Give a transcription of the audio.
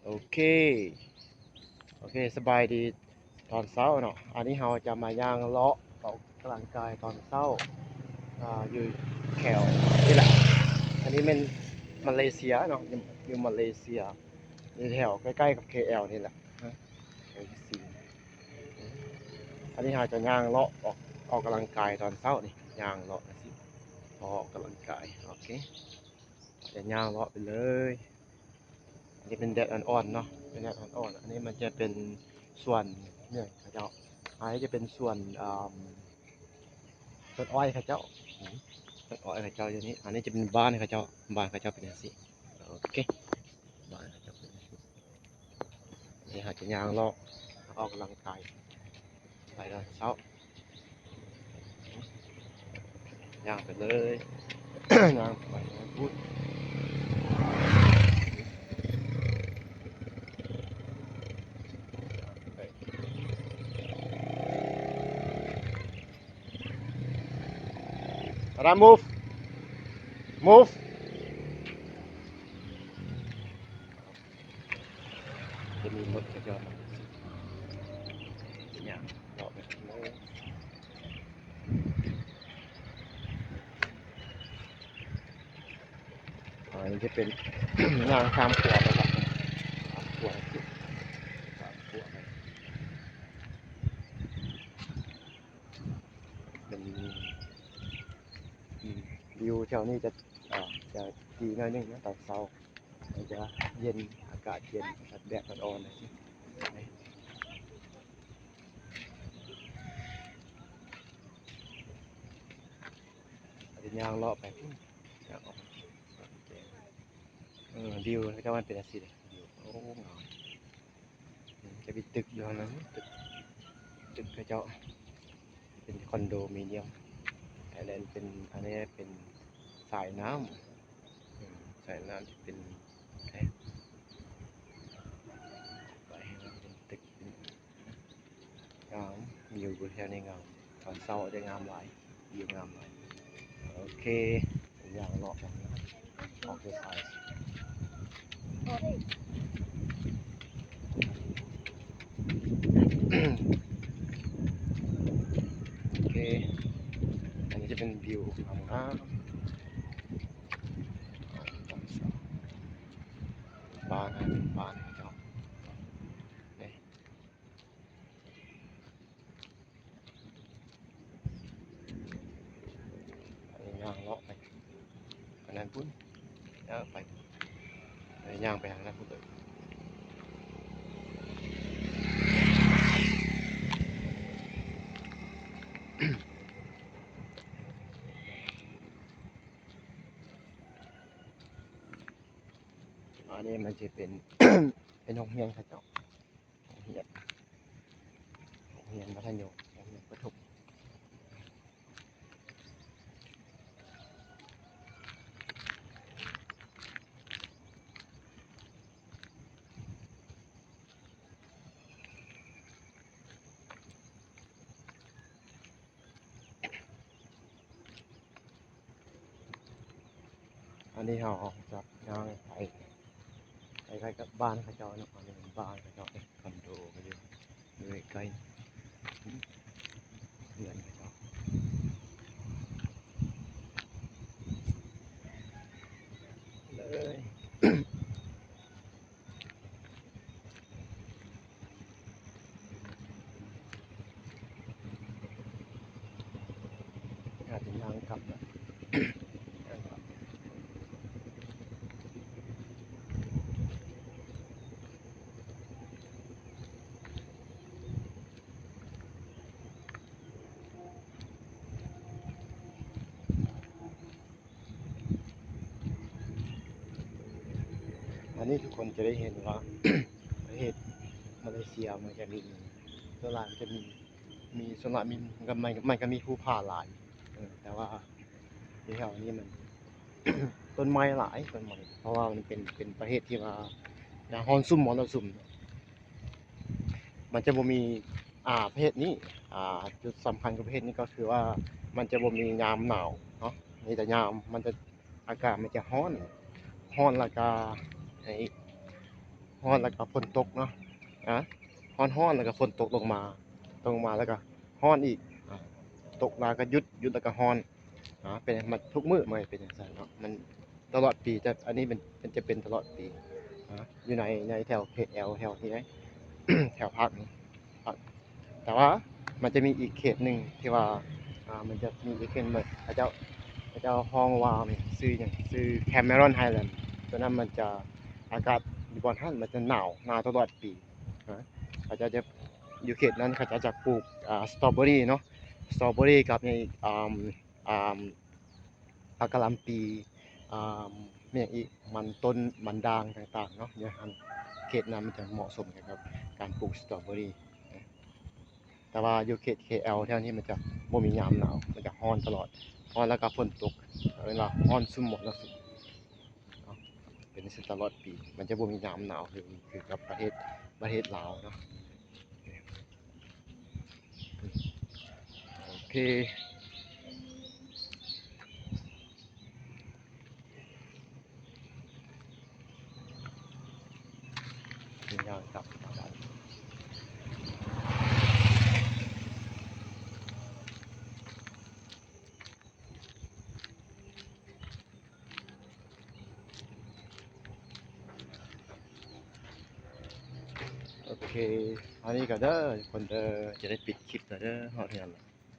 ໂອເຄ ໂອເຄ ສະບາຍດີຕອນເຊົ້າເນາະ. ອັນນີ້ເຮົາຈະມາຍ່າງເລາະອອກກຳລັງກາຍຕອນເຊົ້າ ອາ ຢູ່ແຖວນີ້ແຫຼະ. ອັນນີ້ແມ່ນມາເລເຊຍເນາະ ຢູ່ ຢູ່ມາເລເຊຍ ຢູ່ແຖວໃກ້ໆກັບ ເຄ ແອລ ນີ້ແຫຼະ. ອັນນີ້ເຮົາຈະຍ່າງເລາະອອກ ອອກກຳລັງກາຍຕອນເຊົ້ານີ້ ຍ່າງເລາະຈັ່ງຊີ້ ອອກກຳລັງກາຍ. ໂອເຄ ຈະຍ່າງເລາະໄປເລີຍ. ອັນນີ້ເປັນແດດອ່ອນໆເນາະ ເປັນແດດອ່ອນໆ. ອັນນີ້ມັນຈະເປັນສວນຫຍັງເຂົາເຈົ້າ ອັນນີ້ຈະເປັນສວນ ເອີ່ມ ສວນອ້ອຍເຂົາເຈົ້າ ສວນອ້ອຍເຂົາເຈົ້າຢູ່ນີ້. ອັນນີ້ຈະເປັນບ້ານເຂົາເຈົ້າ ບ້ານເຂົາເຈົ້າເປັນຈັ່ງຊີ້. ໂອເຄ ບ້ານເຂົາເຈົ້າເປັນຈັ່ງຊີ້. ນີ້ເຮົາຈະຍ່າງເລາະອອກກຳລັງກາຍໄປຕອນເຊົ້າ ຍ່າງໄປເລີຍ ຍ່າງໄປພຸ້ນ. ອາດາມ move move. ຈະມີລົດຈະຈອດ ເປັນຫຍັງ ເລາະໄປ ອັນນີ້ຈະເປັນ ຍ່າງຂ້າມຂົວໄປ ຂ້າມຂົວ ຂ້າມຂົວໄປ. ເປັນ ອືມ ວິວແຖວນີ້ຈະ ອ່າ ຈະດີໜ້ອຍໜຶ່ງເນາະ ຕອນເຊົ້າມັນຈະເຢັນ ອາກາດເຢັນ ອາກາດແດດອ່ອນໆຈັ່ງຊີ້. ເປັນຫຍັງເລາະໄປພຸ້ນ ເອີ ວິວເຂົາເຈົ້າມັນເປັນຈັ່ງຊີ້ເດ້ ວິວ ໂອ້ ງາມ. ອືມ ຈະມີຕຶກຢູ່ຫັ້ນນະ ຕຶກ ຕຶກເຂົາເຈົ້າເປັນຄອນໂດມິນຽມ ອັນນັ້ນເປັນ ອັນນີ້ເປັນສາຍນ້ຳ ອືມ ສາຍນ້ຳທີ່ເປັນ ເອີ ໄປໃຫ້ມັນເປັນຕຶກ ເປັນ ງາມ ວິວແຖວນີ້ງາມ ຕອນເຊົ້າຈະງາມຫຼາຍ ວິວງາມຫຼາຍ. ໂອເຄ ຍ່າງເລາະກັນເນາະ ອອກເດີນທາງ ໂອເຄ ອັນນີ້ຈະເປັນວິວງາມໆ ຕອນເຊົ້າ ບ້ານ ເປັນບ້ານເຂົາເຈົ້າ ເດ້. ອັນນີ້ຍ່າງເລາະໄປ ອັນນັ້ນພຸ້ນ ຍ່າງໄປ ອັນນີ້ຍ່າງໄປທາງນັ້ນພຸ້ນເລີຍ. ອັນນີ້ມັນຈະເປັນ ເປັນໂຮງຮຽນເຂົາເຈົ້າ. ໂຮງຮຽນ ໂຮງຮຽນມັດທະຍົມ ໂຮງຮຽນປະຖົມ. ອັນນີ້ເຮົາຈະຍ່າງໄປ ໃກ້ໆກັບບ້ານເຂົາເຈົ້າເນາະ ອັນນີ້ເປັນບ້ານເຂົາເຈົ້າເດ້ ຄອນໂດກໍຢູ່ ຢູ່ໃກ້ເຮືອນເຂົາເຈົ້າເລີຍ. ອາດຈະຍ່າງກັບນະ ຍ່າງກັບ. ອັນນີ້ທຸກຄົນຈະໄດ້ເຫັນວ່າ ປະເທດມາເລເຊຍມັນຈະມີ ສ່ວນຫຼາຍມັນຈະມີ ມີ ສ່ວນຫຼາຍມີ ມັນກໍ ມັນ ມັນກໍມີພູຜາຫຼາຍ ເອີ ແຕ່ວ່າຢູ່ແຖວນີ້ມັນ ຕົ້ນໄມ້ຫຼາຍ ຕົ້ນໄມ້ ເພາະວ່າມັນເປັນ ເປັນປະເທດທີ່ວ່າ ຍາມຮ້ອນຊຸ່ມ ຮ້ອນຊຸ່ມ ມັນຈະບໍ່ມີ ອ່າ ປະເທດນີ້ ອ່າ ຈຸດສຳຄັນຂອງປະເທດນີ້ກໍຄືວ່າ ມັນຈະບໍ່ມີຍາມໜາວເນາະ ມີແຕ່ຍາມ ມັນຈະ ອາກາດມັນຈະຮ້ອນ ຮ້ອນແລ້ວກະ ໄອ້ ຮ້ອນແລ້ວກໍຝົນຕົກເນາະ ອາ ຮ້ອນໆ ແລ້ວກໍຝົນຕົກລົງມາ ຕົກລົງມາແລ້ວກໍຮ້ອນອີກ ອາ ຕົກມາກໍຢຸດ ຢຸດແລ້ວກໍຮ້ອນ ອາ ເປັນ ມັນທຸກມື້ມັນເປັນຈັ່ງຊັ້ນເນາະ ມັນຕະຫຼອດປີ ຈະ ອັນນີ້ມັນ ມັນຈະເປັນຕະຫຼອດປີ ອາ ຢູ່ໃນ ໃນແຖວເຂດແອວ ແຖວທີ່ໃນ ແຖວພາກນີ້ ພາກ ແຕ່ວ່າມັນຈະມີອີກເຂດໜຶ່ງທີ່ວ່າ ອາ ມັນຈະມີອີກເຂດໜຶ່ງ ເຂົາເຈົ້າ ເຂົາເຈົ້າຮ້ອງວ່າ ຊື່ຫຍັງ ຊື່ Cameron Highland ຕົວນັ້ນມັນຈະ ອາກາດຢູ່ບ່ອນຫັ້ນມັນຈະໜາວ ໜາວຕະຫຼອດປີ ນະ ເຂົາເຈົ້າຈະ ຢູ່ເຂດນັ້ນເຂົາເຈົ້າຈະປູກ ອາ ສະຕໍເບີຣີເນາະ ສະຕໍເບີຣີກັບຫຍັງອີກ ອາ ອາ ຜັກກະຫຼ່ຳປີ ອາ ແມ່ນຫຍັງອີກ ມັນຕົ້ນ ມັນດ້າງຕ່າງໆເນາະ ຢູ່ຫັ້ນ ເຂດນັ້ນມັນຈະເໝາະສົມກ່ຽວກັບການປູກສະຕໍເບີຣີ ແຕ່ວ່າຢູ່ເຂດ ເຂດແອວ ແຖວນີ້ມັນຈະບໍ່ມີຍາມໜາວ ມັນຈະຮ້ອນຕະຫຼອດ ຮ້ອນແລ້ວກໍຝົນຕົກ ເອີ້ນວ່າຮ້ອນຊຸ່ມໝົດເນາະ ເປັນຈັ່ງຊີ້ຕະຫຼອດປີ ມັນຈະບໍ່ມີຍາມໜາວຄື ຄືກັບປະເທດ ປະເທດລາວເນາະ ໂອເຄ ຍ່າງກັບມາບ້ານ. ໂອເຄ ເທົ່ານີ້ກໍເດີທຸກຄົນເດີ ຈະໄດ້ປິດຄລິບແລ້ວເດີ ຮອດເຮືອນແລ້ວ.